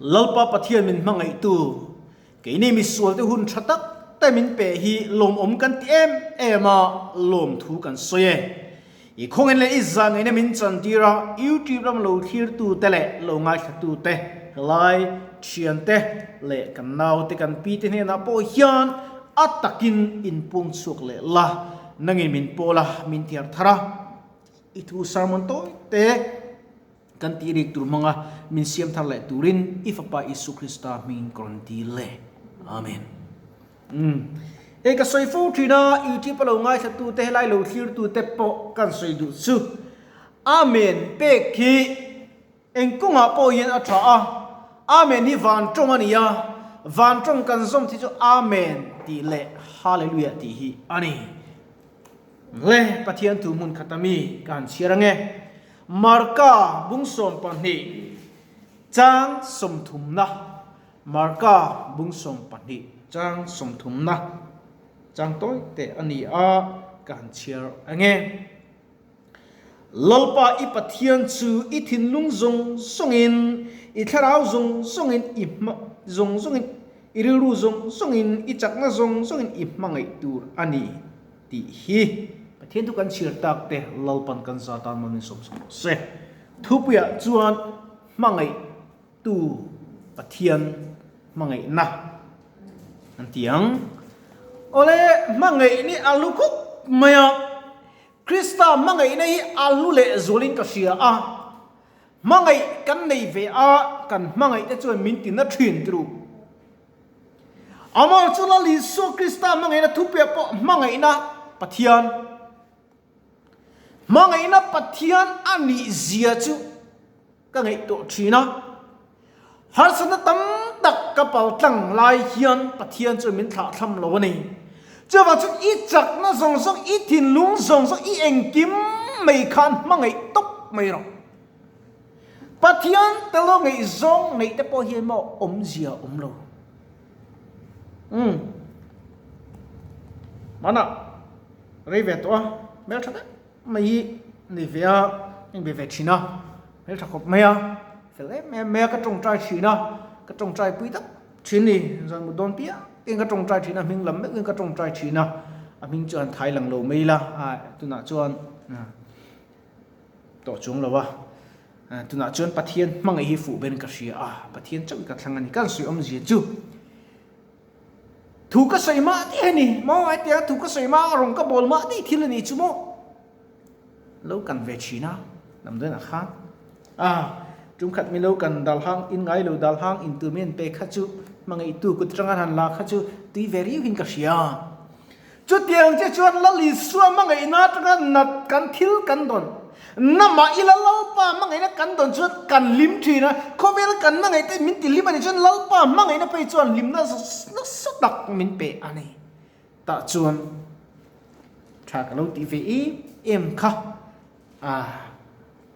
Lalpa Pathian min hmangaihtu, keini misualte hun tha tak te min pe hi lawmawm kan ti em em a, lawmthu kan sawi e. I khawngin leh i zangaihna min chantir a, YouTube ram lo thlirtute leh lo ngaithlatute, helai thiante leh kan naute kan pite hnenah pawh hian a takin inpung chhuak leh la, nangin min pawl a, min tiar thar a. I thu sermon tawi te kan tih rik tur hmanga min siam thar leh turin i Fapa Isu Krista hmingin ka rawn dil le. Amen. Umm. Hei ka sawi fo thin a, YouTube a lo ngaithla tu te helai lo thlir tu te pawh kan sawi duh chu. Amen pek hi eng kawngah pawh hian a tha a, Amen hi van tawng a ni a, van tawng kan zawm thi chu Amen tih leh Hallelujah tih hi a ni. Le Pathian thu hmun khat ami ka han chhiar ange. Marka bung 12 chang 30na Marka bung 12 chang 30na chang tawi te a ni a ka han chhiar ange. Lalpa i Pathian chu i thinlung zawng zawngin, i thlarau zawng zawngin, i hma zawng zawngin, i rilru zawng zawngin, i chakna zawng zawngin i hmangaih tur a ni tih hi Pathian thu kan chhiar tak te Lalpan kan za tan maw min sawm sawm rawh se. Thupuiah chuan hmangaih tu Pathian hmangaihna an ti ang. Awle hmangaih ni a lu khup mai a. Krista hmangaihna hi a hlu leh zualin ka hria a, hmangaih kan nei ve a, kan hmangaih te chuan min tina thin turu. Amah chu Lal Isua Krista hmangaihna thupiah pawh hmangaihna Pathian, hmangaihna Pathian a nih zia chu ka ngaihtuah thin a. Harsatna tam tak ka pal tlang lai hian Pathian chuan min thlah thlam lo a ni. Chuvang chuan i chakna zawng zawng, i thinlung zawng zawng, i engkim mai khan hmangaih tawp mai rawh. Pathian tel ngaihzawng neih te pawh hian maw awmzia a awm lo. Umm. Hmanah rei ve tawh a, hmeltha deuh mai hi nei ve a, a inbe ve thin a, hmeltha khawp mai a, fel em em mai a, ka tawngtai thin a, ka tawngtai pui tak thin ni, zan mut dawn piang piang ka tawngtai thin a, hming lam meuhin ka tawngtai thin a, a hming chu an thai lang lo mai la, ah tunah chuan tawh chuang lo a, tunah chuan Pathian hmangaih hi fuh berin ka hria a, Pathian chauh hi ka thlang a ni, kan sawi awmzia chu. Thu ka sawi mah tih a ni maw? Hetiang thu ka sawi mah a rawn ka bawl mah tih thil a ni chu maw? Lo kan ve thin a, damdawiin ah khan a tum khat mi lo kan dal hang in ngai lo dal hang in tur mi an pe kha chu hmangaihtu kut atanga han la kha chu tui ve riau in ka hria. Chutiang che chuan Lal Isua hmangaihna atanga nat kan thil kan dawn. Namah ila Lalpa hmangaihna kan dawn chuan kan hlim thin a, khawvel kan hmangaih te min ti hlim a nih chuan Lalpa hmangaihna phei chuan hlimna nasa tak min pe a ni. Tah chuan tha ka lo tih ve em em kha.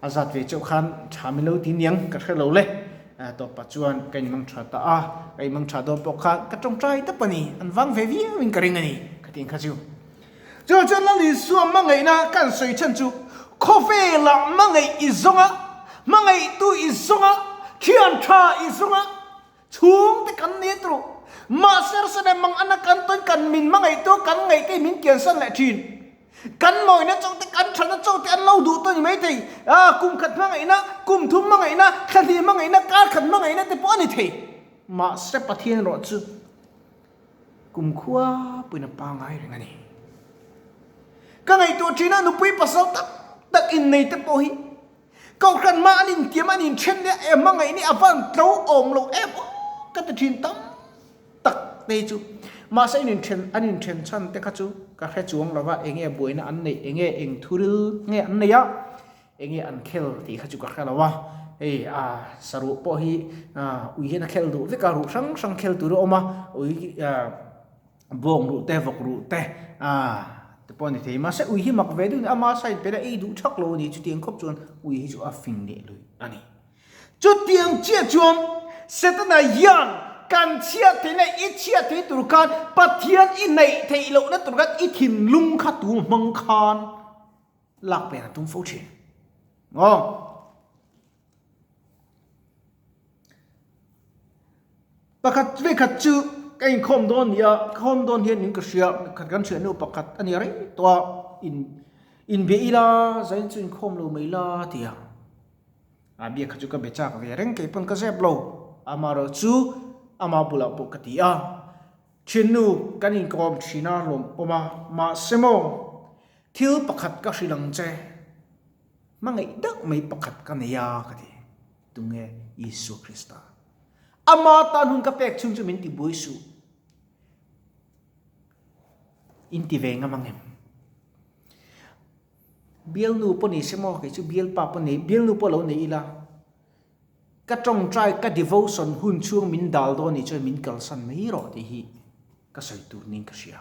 A zat ve chauh khan tha min lo ti niang ka hre lo le. Tawpa chuan ka inmang tha ta a, ka inmang tha dawn pawh khan ka tawngtai tawp a ni, an vang ve viau in ka ring a ni ka ti ang kha chu. Chuvang chuan Lal Isua hmangaihna kan sawi chhan chu khawvelah hmangaih i zawng a, hmangaihtu i zawng a, thian tha i zawng a, chhungte kan ni turu. Mahse Jerusalem mang ana kan tawn kan min hmangaihtu kan ngaihte min kiansan leh thin. Kan mawina chauh te, kan thatna chauh te an lo duh tawh ni maithei. Ah, kum khat hmangaihna, kum thum hmangaihna, thla hnih hmangaihna, kar khat hmangaihna te pawh a ni thei. Mahse Pathian erawh chu kum khua puiin a pangai reng a ni. Ka ngaihtuah thin a, nupui pasal tak tak innei te pawh hi Kohhran hma an intiam an inthen nia e hmangaih ni a van tlo awm lo em aw ka ti thin tam tak te chu. Mahse an inthen an inthen chhan te kha chu ka hre chuang lo va, enge buaina an neih enge eng thuril nge an neih a, enge an khel tih kha chu ka hre lo a. Hei a saruh pawh hi ui hian a khel duh vek a, ruh hrang hrang khel tur a awm a, ui Bawng ruh te, vawk ruh te te pawh a ni thei. Mahse ui hi mak ve deuh a ni, ama side pela ei duh thak lo a ni. Chutiang khawp chuan ui hi chu a fing leh lui a ni. Chutiang chiah chuan Setana hian kan chhiat theih leh i chhiat theih tur khan Pathian i neih theih lohna tur khan i thinlung kha tu hmang khan lak pen a tum fo thin. Aw. Pakhat ve khat chu ka inkhawm dawn ni a, ka khawm dawn hian in ka hria, khat kan thiannu pakhat a nia rei tawh a, in inbe ila zain chu inkhawm lo mai la ti a. A biak kha chu ka be chak ve reng kei pawn ka zep lo, amaherawh chu ama bulah pawh ka ti a. Thiannu kan inkawm thin a lawm awm a, mahse maw thil pakhat ka hrilh ang che, hmangaih deuh mai pakhat ka nei a ka ti. Tunge Isua Krista? Ama tan hun ka pek chhung chu min ti buai suh. In ti ve ngam ang em? Bialnu pawh ni se maw, kei chu bialpa pawh nei, bialnu pawh lo nei ila, ka tawngtai, ka devotion hun chhung min dal dawn nih chuan min kalsan mai rawh tih hi ka sawi tur niin ka hria.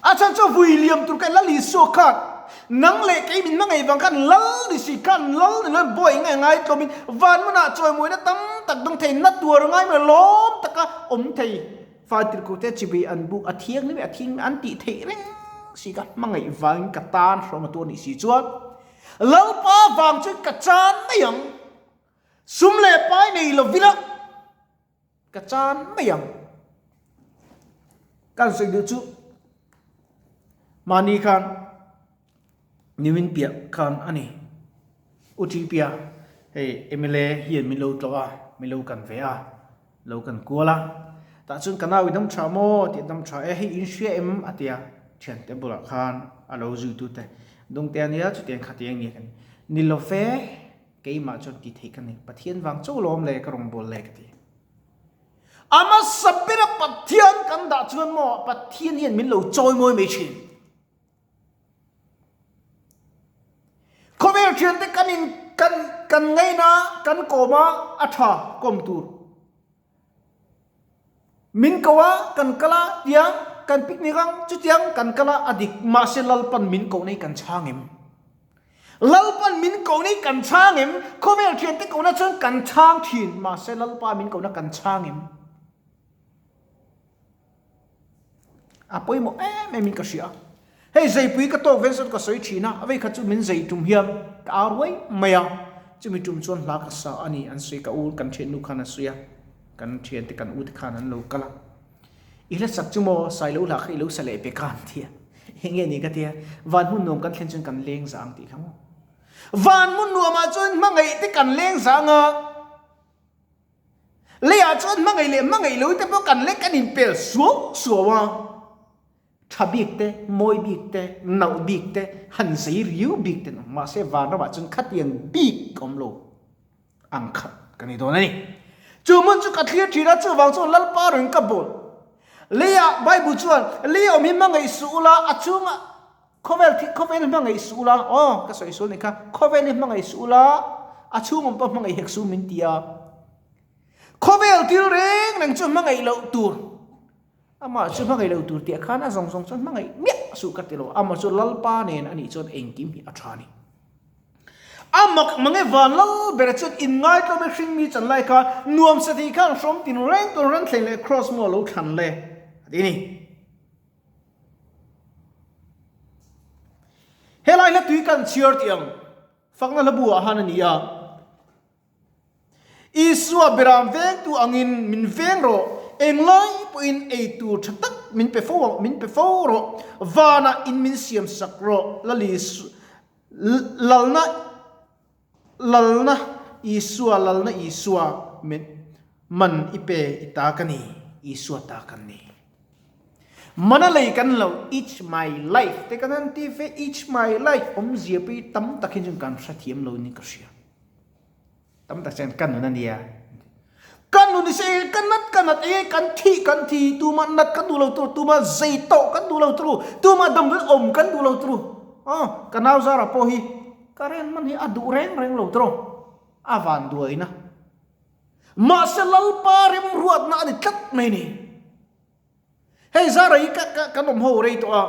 A chhan chu vui liam tur kha Lal Isua khan nang leh kei min hmangaih vang khan Lal ni si khan Lal ni loin bawi ngai ngai tlawmin van hmunah chawimawina tam tak dawng thei na tuar ngai mai lawm taka awm thei Fatirhkohte chibai an buk a thianghlim a thianghlim an tih theih reng si kha hmangaih vangin ka tan hrawm a tuar nih si chuan Lalpa vang chuan ka chan mai ang sum leh pai nei lovila Ka chan mai ang. Kan sawi duh chu mahni khan nimin piah khan a ni. U Ṭipia hei mla hian min lo tlawh a, min lo kan ve a, lo kan kual a. Tah chuan ka nau i dam ṭha maw tih a dam ṭha e, hei in hria em a ti a, ṭhiante bulah khan a lo zuitute dungte a nia chutiang khatiang nia kan ni lo ve. Keimah chuan ti theih ka nei. Pathian vang chauh lawm le ka rawngbâwl le ka ti. A hmasa bera Pathian kan dah chuan maw Pathian hian min lo chawi mawi mai thin. Khawvel thiante kan in kan kan ngaina kan kawm a a tha kawm tur. Min ko a kan kal a tiang kan picnic ang chutiang kan kal a a dik mahse Lalpan min koh nei kan chhang em? Lalpan min koh nei kan chhang em? Khawvel thiante kohna chuan kan chhang thin mahse Lalpa min kohna kan chhang em? A pawimawh em em in ka hria. Hei zeipui ka tawk vel sawn ka sawi thin a, a vei khat chu min zei tum hian ka au ruai mai a, chumi tum chuan hla ka sa a ni an sawi ka u kan thiannu khan a sawi a, kan thiante kan u te khan an lo kal a, i hla sak chu maw sailo hla kha i lo sa leh pe khan an ti a, eng nge ni ka tia, van hmun nuam kan thlen chuan kan leng zang tih kha maw. Van hmun nuamah chuan hmangaih te kan leng zang a. Leiah chuan hmangaih leh hmangaih lo te pawh kan lek an inpel suau suau a, tha bik te, mawi bik te, nauh bik te, han zei riau bik te an awm. Mahse vanramah chuan khatiang bik awm lo ang khat ka ni dawn a ni. Chu hmun chu ka thlir thin a, chuvang chuan Lalpa rawn ka bawl. Leiah Bible chuan lei awm hi hmangaih suh ula, a chungah Khawvel thi khawvel hi hmangaih suh ula, aw ka sawi sual nih kha, khawvel hi hmangaih suh ula, a chhungawm pawh hmangaih hek suh min ti a. Khawvel thil reng reng chu hmangaih loh tur, amah chu hmangaih loh tur tih khan a zawng zawng chuan hmangaih miah suh ka ti lo, amah chu Lalpa nen a nih chuan engkim hi a tha a ni. A mak mange van lal bera chuan inngaitlo mihring mi chan lai kha nuam sa thei khan hrawm tin reng tur ran thleng leh kraws maw lo thlan le a ti a ni. Helai hla tui kan chhiar tih ang fakna hla buah han a ni a. Isua beram vengtu angin min veng rawh, englai pawhin ei tur tha tak min pe fo ang, min pe fo rawh, vanah in min siam sak rawh, Lal Isu, Lalna, Lalna Isua, Lalna Isua min man i pe i ta ka ni, Isua ta kan ni. Mana lei kan lo it's my life te kan han ti ve it's my life awmzia pawh hi tam tak hi chuan kan hrethiam lo in ka hria. Tam tak chuan ka nun a nia. Ka nun se ka nat ka nat e kan thi kan thi tuma nat kan duh lo turu tuma zei tawh kan duh lo turu tuma damdawi awm kan duh lo turu. Aw ka nau zara pawh hi ka ren man hi a duh reng reng lo turu a van duaina. Mahse Lalpa remruatna a ni tlat mai ni. Hei zara hi ka ka kan awm ho rei tawh a.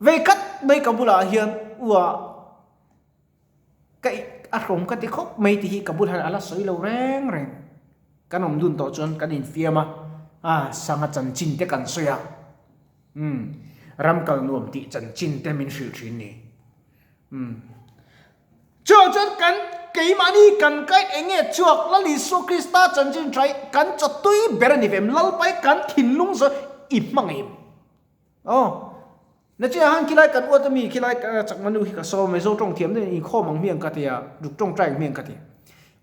Vei khat mai ka bulah hian ua ka a hrawm ka ti khawp mai tih hi ka bul hian a la sawi lo reng reng. Kan awm dun tawh chuan kan infiam a, a sanga chanchin te kan sawi a. Umm ram kal nuam tih chanchin te min hrilh thin ni. Umm. Chuvang chuan kan keimahni kan kaih eng nge chhuak Lal Isua Krista chanchin tha hi kan chaw tui ber a ni ve em? Lalpa hi kan thinlung zawh i hmang em? Aw. Nachina han khilai kan uat ami khilai chakma nu hi ka sawm e, Zo tawng thiam deuhin inkhawm ang hmiang ka tia, ruk tawngtai ang hmiang ka tia.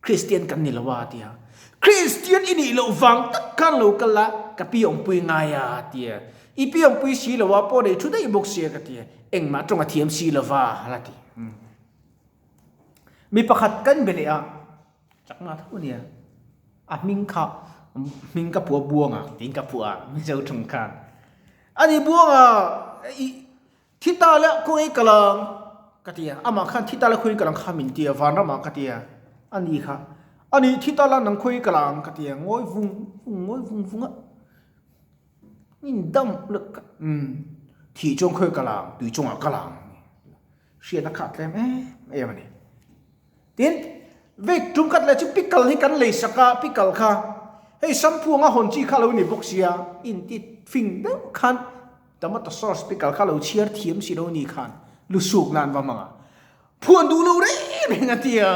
Kristian kan ni lo a tia. Kristian i nih loh vang tak khan lo kal la, ka pi awmpui ngai a tia. I pi awmpui si lo a, pawh nei thu daih bawk sia ka tia. Engmah tawng a thiam si lo va la ti. Mi pakhat kan be leh a, chakma tho ania, a hming kha hming ka phuah Buanga tiin ka phuah a, Mizo thung khan. Ani Buanga i thi ta le khawngaih ka lang ka ti a, amah khan thi ta le khawngaih ka lang kha min ti a, vanramah ka ti a, ani kha ani thi ta la nang khawngaih ka lang ka ti a, ngawi vung vung ngawi vung vung a. In dam lutuk a, umm thih chuan khawi ka lang, tui chungah ka lang hriat a khat tlem em em a ni. Tin, vek tum khat leh chu pickle hi kan lei sak a, pickle kha hei shampoo anga hawn chi kha lo ni bawk sia, in ti fing deuh khan tomato sauce pickle kha lo chhiar thiam si lo ni khan lusuk nan va hmang a. Phuan duh lo reng reng a ti a,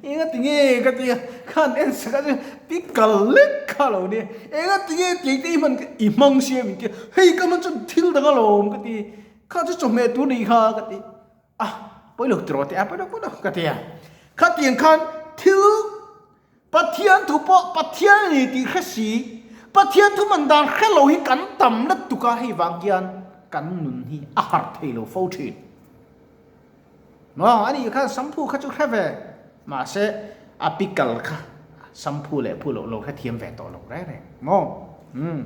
eng a ti nge ka ti a, khan en sak a chu pickle lek kha lo nia, eng a ti nge tih te i hman i hmang sia min ti a, hei ka hman chuan thil dang alawm ka ti, kha chu chawhmeh tur nih kha ka ti, a pawi lo tiraw teh a pawi lo pawi lo ka ti a, khatiang khan thil Pathian thu pawh Pathian a ni tih hre si, Pathian thu man dan hre lo hi kan tam lutuk a, hei vang hian kan nun hi a harh thei lo fo thin. Maw, ani khan samphu kha chu hre ve, mahse a pickle kha samphu leh phu loh lo hre thiam ve tawh lo reng reng maw? Umm,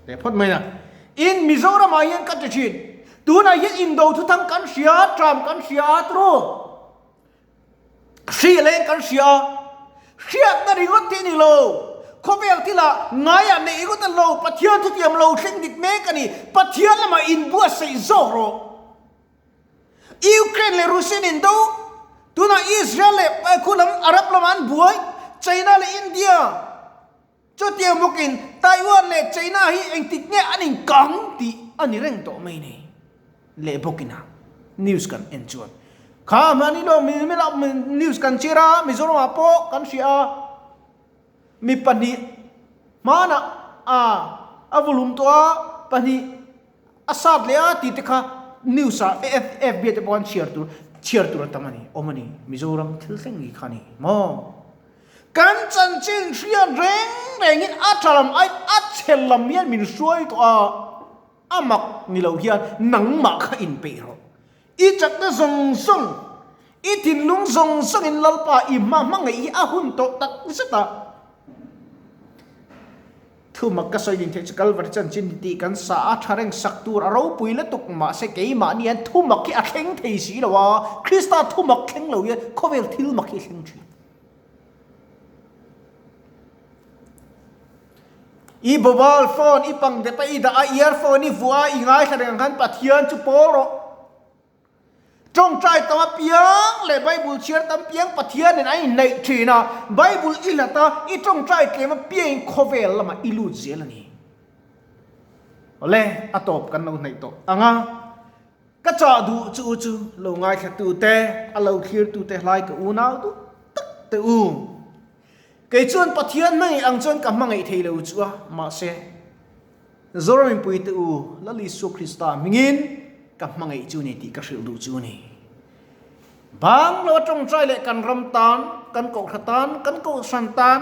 leh phawt mai na. In Mizoram ah hian ka ti thin, tunah hian indo thuthang kan hria, tram kan hria a turu. Hri leng kan hria a, hriatna ringawt tih a ni lo. Khawvel thilah ngaiah neih ringawt a ni lo, Pathian thutiam lo thleng dik mek a ni. Pathian lamah inbuatsaih zawk rawh. Ukraine leh Russia an indo, tunah Israel leh khu lam Arab lamah an buai, China leh India. Chutiang bawkin Taiwan leh China hi engtik nge an inkang tih a ni reng tawh mai nei leh bawkin a news kan en chuan kha mahni lo news kan chhiar a Mizoram ah pawh kan hria a mi pahnih hmanah a a vulum tawh a pahnih a sat leh a tih te kha news ah FB te pawh an chhiar tur chhiar tur a tam a ni awm a ni Mizoram thil thleng ngei kha a ni maw. Kan chanchin hriat reng rengin a tha lam aiin a chhe lam hian min hruai tawh a, a mak ni lo hian nangmah kha inpeih rawh. I chakna zawng zawng, i thinlung zawng zawngin Lalpa i hma hmangaih hi a hun tawh tak zet a. Thu mak ka sawi din theih chu Kalvari chanchin ni tih kan sa a, tha reng sak tur a ropui lutuk mahse keimahni hian thu mak hi a thleng thei si lo a, Krista thu mak thleng lo hian khawvel thil mak hi a thleng thin. I mobile phone i pang dep a i dah a, earphone i vuah a, i ngaithla reng ang khan Pathian chu pawl rawh. Tawngtai tam apiang leh Bible chhiar tam piang Pathianin a inneih thin a, Bible i hlat a, i tawngtai tlem apiangin khawvel lamah i lut zel a ni. Awle, a tawp kan lo hnaih tawh ang a, ka chah duh chu u chu lo ngaithlatute, a lo thlirtute hlai ka unau duh tak te u. Kei chuan Pathian hmangaih ang chuan ka hmangaih thei lo chu a, mahse, Zoram mipui te u, Lal Isua Krista hmingin ka hmangaih chu ni tih ka hrilh duh chu a ni. Bang lo a tawngtai leh kan ram tan, kan kohhra tan, kan kohhran tan,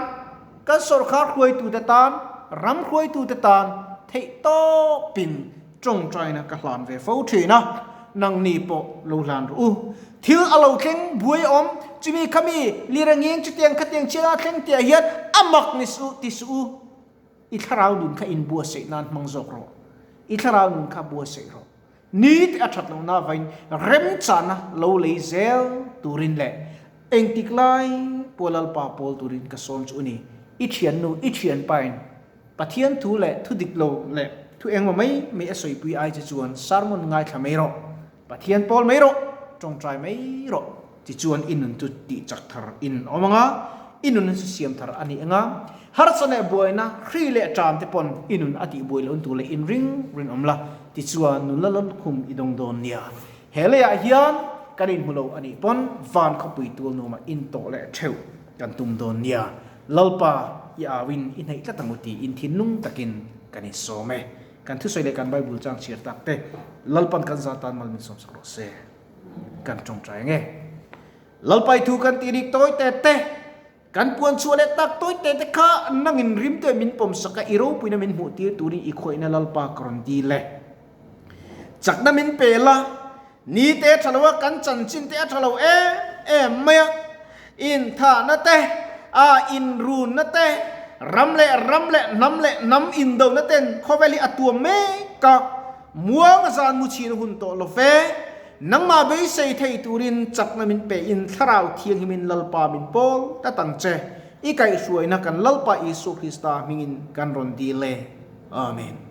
kan sawrkhar hruaitute tan, ram hruaitute tan theih tawpin tawngtaina ka hlan ve fo thin a, nangni pawh lo hlan rawh u. Thil a lo thleng buai awm, chumi khami lirengeng chutiang khatiang chianga thleng tihah hian a mak ni suh ti suh u. I thlarau nun kha inbuatsaih nan hmang zawk rawh. I thlarau nun kha buatsaih rawh. Ni te a that lohna avain remchana lo lei zel turin leh engtik lai pawh Lalpa pawl turin ka sawm chu a ni. I thiannu, i thianpain Pathian thu leh thu dik lo leh thu engmaw mai mai a sawipui ai che chuan sermon ngaithla mai rawh. Pathian pawl mai rawh, tawngtai mai rawh tichuan i nun chu tih chak thar in awm ang a, i nun chu siam thar a ni ang a, harsa leh buaina, hri leh ṭam te pawn i nun a tih buai loh tur leh in ring ring awm la, tichuan nun la lalkhum i dawng dawn nia. He leiah hian. Kan inhmu lo a nih pawn van khawpui tual nuamah intawh leh theuh kan tum dawn nia. Lalpa, i auin i hnaih tlat ang u tiin thinlung takin kan insawm e. Kan thusawi leh kan Bible chang chhiar tak te Lalpan kan za tan mal min sawmsak rawh se. Kan tawngtai ang e. Lalpa i thu kan tih rik tawi te te, kan puan chhuah leh tak tawi te te kha nangin rim te min pawmsak a, i ropuina min hmuh tir turin i khawihna Lalpa ka rawn dil e. Chakna min pe la, ni te a tha lo a, kan chanchin te a tha lo em em mai a, inthahna te, a inrunna te, ram leh ram leh hnam leh hnam indona ten khawvel hi a tuam mek a, muang a zan mu chhin a hun tawh lo ve. Nangmah beisei thei turin chakna min pe in Thlarau Thianghimin Lalpa min pawl tlat ang che. I kaihhruaina kan Lalpa Isua Krista hmingin kan rawn dil e. Amen.